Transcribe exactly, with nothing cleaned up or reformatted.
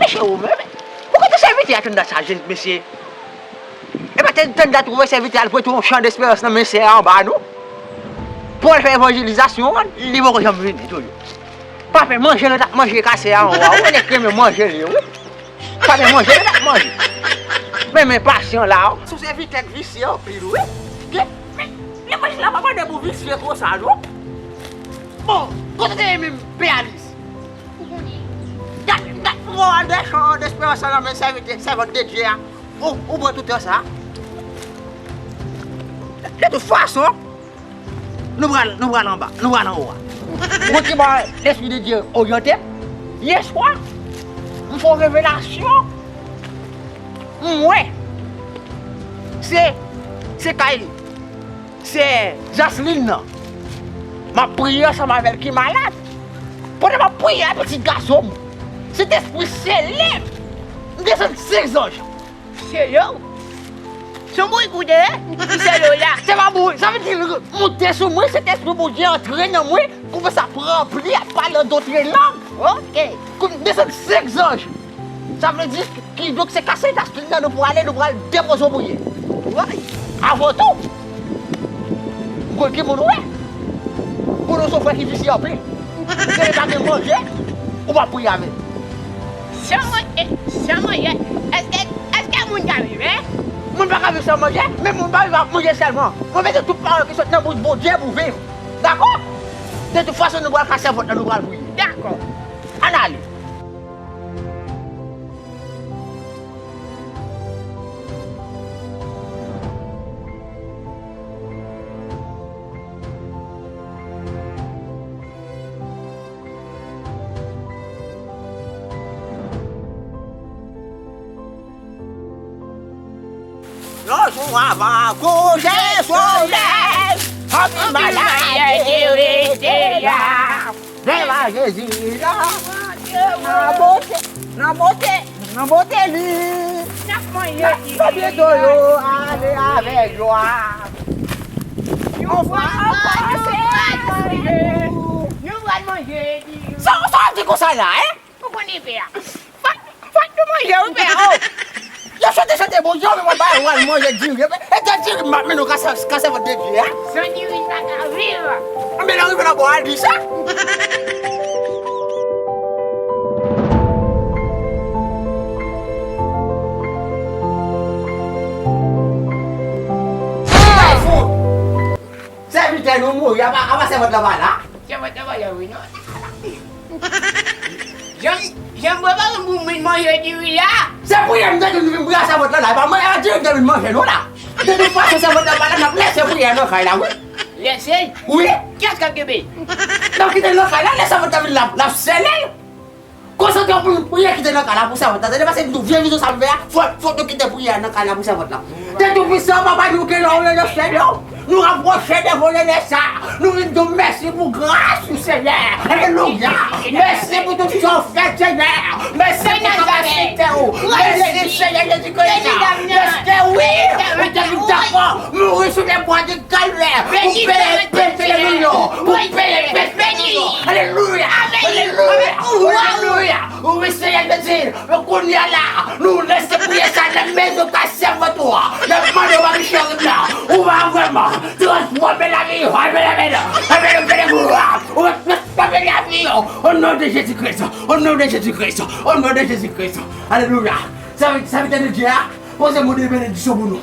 Che ou menm. Ou kote sèvitè a tann dat sa, jèn mesye? E pa tann dat ou wè sèvitè a al prete yon chan desperans nan men sè a anba nou? Pou al fè evanjelizasyon an, li poko janm vini toujou. Pape manje nan t ap manje kase a anwo a, ou nèk renmen manje li, wi. Pape manje nan t ap manje. Men, men pasyan la, wi. Sou sèvitè k visye anpil, wi. Ke, men, men manje la pa mande pou visye konsa, non. Bon, kote te ye menm, Peyalis? Ou konnen. Dat, dat, ou al de chan desperans nan men sèvitè, sèvant de Dye a. Ou, ou pran tout tan sa. De tout fason, nou pral, nou pral anba, nou pral anwo a. Ou konn kiman Lespri de Dye oryante m? Yè swa, m fè yon revelasyon. M wè. Se, se kay, se Jasline nan. M ap priye ansanm avè l ki malad. Pandan m ap priye a pitit gason m, Sentespri sele m. M desann senk zanj. Sele w? Se yon bourik ou te ye? Ki sele w la? Se pa bourik. Sa vle di, moute sou mwen, Sentespri Bondye antre nan mwen, kòmanse ap ranpli, ap pale an dòt lang. Ok. Kou m desann senk zanj. Sa vle di, kidonk se kase Jasline nan nou pou ale, nou pral depoze yon priyè. Woy! Avan tou, m konn ki moun ou ye. Pou nou se yon frè ki visye anpil. Depi pa gen manje, ou pa priye avè l. San manje, san manje, èske, èske moun ka viv, en? Moun pa ka viv san manje, men moun pa viv ak manje sèlman. Mwen mete tout pawòl ki sot nan bouch Bondye pou viv. Dakò? De tout fason, nou pral ka sèvant lan, nou pral priye. Dakò. Ann ale. Lòjou ava koze solèy, anpil maladi rete la. Viva Jezi la, nan bote, nan bote, nan bote li. N ap manje diri. N ap manje diri. Yo ale avèk jwa. Nou pral manje, nou pral manje diri. Sa, sa w di konsa la, en? Ou konn efè a. Fòk, fòk nou manje wi pè o. Yo chante chante Bondye, men mwen ba yo al manje diri. E de diri m ap mennen w ka sèvant de Dye a. San diri m pa ka viv. Anben lè w rive nan bò a, di sa. Sèvitè nou mouri, apa, apa sèvant lan pa la? Sèvant lan pa la wi non. Jan, jan m prepare pou m vin manje diri la. Se priyè m te di nou vin priye a sèvant lan la, e pa manje diri m te vin manje non la. De tout fason, sèvant lan pa la, n ap lese priyè nan kay la, wi. Lese l? Wi. Kiyès k ap kenbe l? N ap kite l nan kay la, lè sèvant lan vin, l ap, l ap sele l. Konsantre w pou nou priye kite nan kay la pou sèvant lan. Tande, paske nou vye vizyon sa m fè a, fò, fò nou kite priyè a nan kay la pou sèvant lan. Dye Toupisan, papa, nou gen lè w rele Senyè. Nou rapwoche devan w sa. Nou vin di w mèsi pou gras ou, Senyè. Alelouya. Mèsi pou tout sa w fè, Senyè. Mèsi pou kapasite w. Mèsi, Senyè Jezi Kris. Paske wi, ou te vin dakò mouri sou le bwa de Kalvè pou peye pete nou yo. Pou peye pete nou yo. Alelouya. Alelouya. Alelouya. Wi, Senyè Jezi. Men kounye a la, nou lese priyè sa nan men yo ka sèvant ou a. N ap mande w, papi cheri m nan, ou va vrèman transfòme lavi yo. Amèn, amèn. Amèn, amèn, amèn. Ou va transfòme lavi yo. O non de Jezi Kris. O non de Jezi Kris. O non de Jezi Kris. Alelouya. Sèvi-, sèvitè de Dye a, poze mo de benediksyon pou nou.